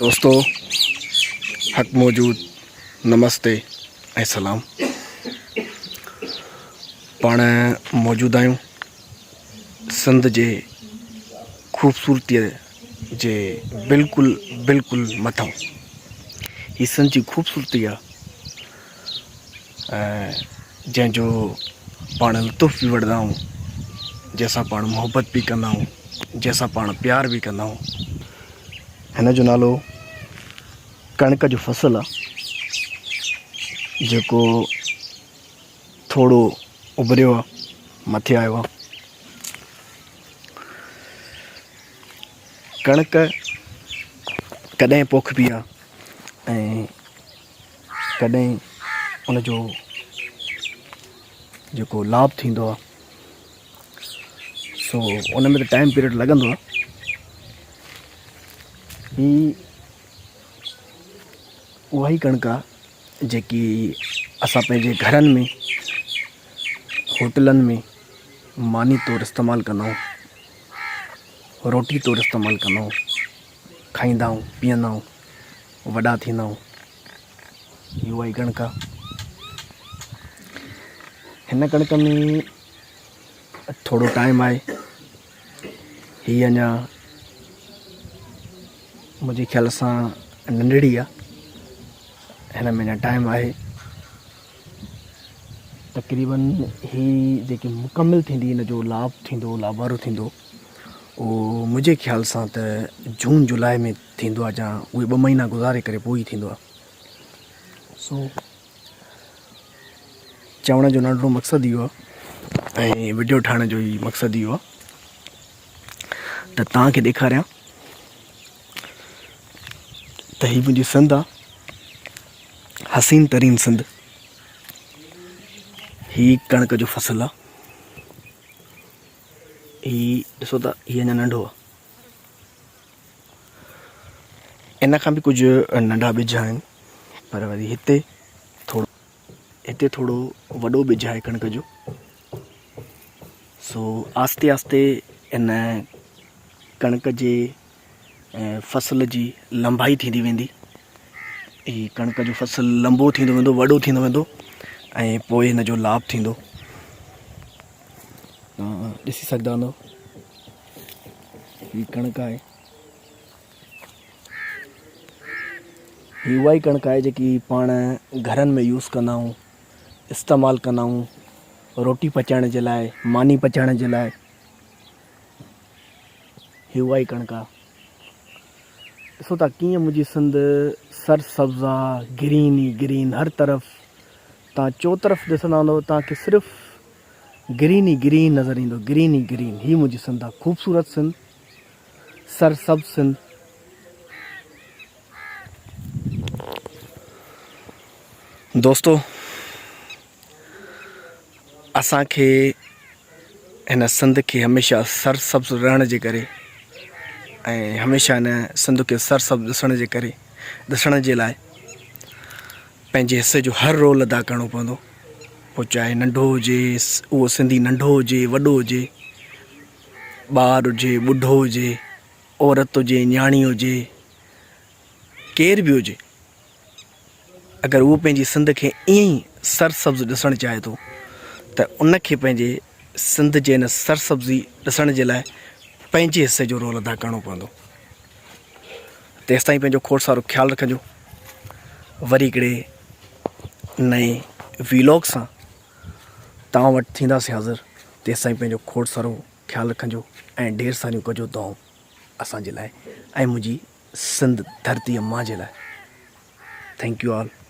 دوستو حق موجود نمستي ۽ سلام پاڻ موجود آهيون سنڌ جي خوبصورتي جي بلڪل بلڪل مٿان هي سنڌ جي خوبصورتي آ ۽ جنهن جو پاڻ لطف به وٺندا آهيون جنهن سان پاڻ محبت به ڪندا آهيون جنهن سان پاڻ پيار به ڪندا آهيون هن جو نالو ڪڻڪ جو فصل آ جيڪو ٿورو اڀريو آ مٿي آيو آ ڪڻڪ ڪڏهن پوکبي آ ۽ ڪڏهن ان جو جيڪو لاڀ ٿيندو آ سو ان ۾ ته ٽائيم پيريڊ لڳندو آ هي اها ئي ڪڻڪ آ جيڪي اسان پنهنجي گهرن ۾ هوٽلن ۾ ماني طور استعمال ڪندا آهيون روٽي طور استعمال ڪندا آهيون کائيندا آهيون پيئندا آهيون وڏا ٿيندا آهيون هي اها ئي ڪڻڪ آ هن ڪڻڪ ۾ ٿورو ٽائيم آهي هي اڃا منهنجي خيال سان ننڍڙي آ هن ۾ اڃا ٽائيم آهي تقريبن هي جيڪي مڪمل ٿيندي هن جو لاڀ ٿيندو لابارو ٿيندو اهو منهنجي خيال سان ته جون جولاء ۾ ٿيندو آ جا اهي ٻه مهينا گذاري ڪري پوء ئي ٿيندو آ سو چوڻ جو ننڍڙو مقصد اهو آ ۽ وڊيو ٺاهڻ جو ئي مقصد اهو آ ته توهان کي ڏيکاريان ته هي منهنجي سنڌ آ حسين ترين سنڌ هي ڪڻڪ جو فصل آ هي ڏسو ته هي اڃا ننڍو آ ان کان به ڪجهه ننڍا ٻج آهن پر وري هتي ٿورو هتي ٿورو وڏو ٻج آهي ڪڻڪ جو سو آهستي آهستي ان ڪڻڪ جي فصل جي لمبائي ٿيندي ويندي هي ڪڻڪ جو فصل لمبو ٿيندو ويندو وڏو ٿيندو ويندو ۽ پوء هن جو لاڀ ٿيندو ڏسي سگهندا هوندو هي ڪڻڪ آهي هي اها ئي ڪڻڪ آهي جيڪي پاڻ گهرن ۾ يوز ڪندا آهيون استعمال ڪندا آهيون روٽي پچائڻ جي لاء ماني پچائڻ جي لاء هي اها ئي ڪڻڪ آهي ڏسو ٿا ڪيئن منهنجي سنڌ سر سبز آ گرين ئي گرين هر طرف تان چوطرف ڏسندا هوندو تان کي صرف گرين ئي گرين نظر ايندو گرين ئي گرين هي منهنجي سنڌ آ خوبصورت سنڌ سر سبز سنڌ. دوستو اسان کي هن سنڌ کي هميشه سر سبز رهڻ جي ڪري ۽ هميشه هن سنڌ کي سر سبز ڏسڻ جي ڪري ڏسڻ جي لاء پنهنجي حصي جو هر رول ادا ڪرڻو پوندو پوء چاهي ننڍو هجي اهو سنڌي ننڍو هجي وڏو هجي ٻار هجي ٻڍو هجي عورت هجي نياڻي هجي ڪير به هجي اگر اهو پنهنجي سنڌ کي ائين ئي سرسبز ڏسڻ چاهي ٿو ته ان کي پنهنجي سنڌ جي ان سرسبزي ڏسڻ جي لاء پنهنجي حصي جو رول ادا ڪرڻو پوندو تيستائين پنهنجو کوڙ سارو خيال رکجو وري هڪڙي نئين ويلاگ سان توهان وٽ ٿينداسين حاضر تيستائين پنهنجو کوڙ سارو خيال رکجو ۽ ڍير ساريون ڪجو دعائون اسان جي لاء ۽ منهنجي سنڌ ڌرتي امان جي لاء thank you all.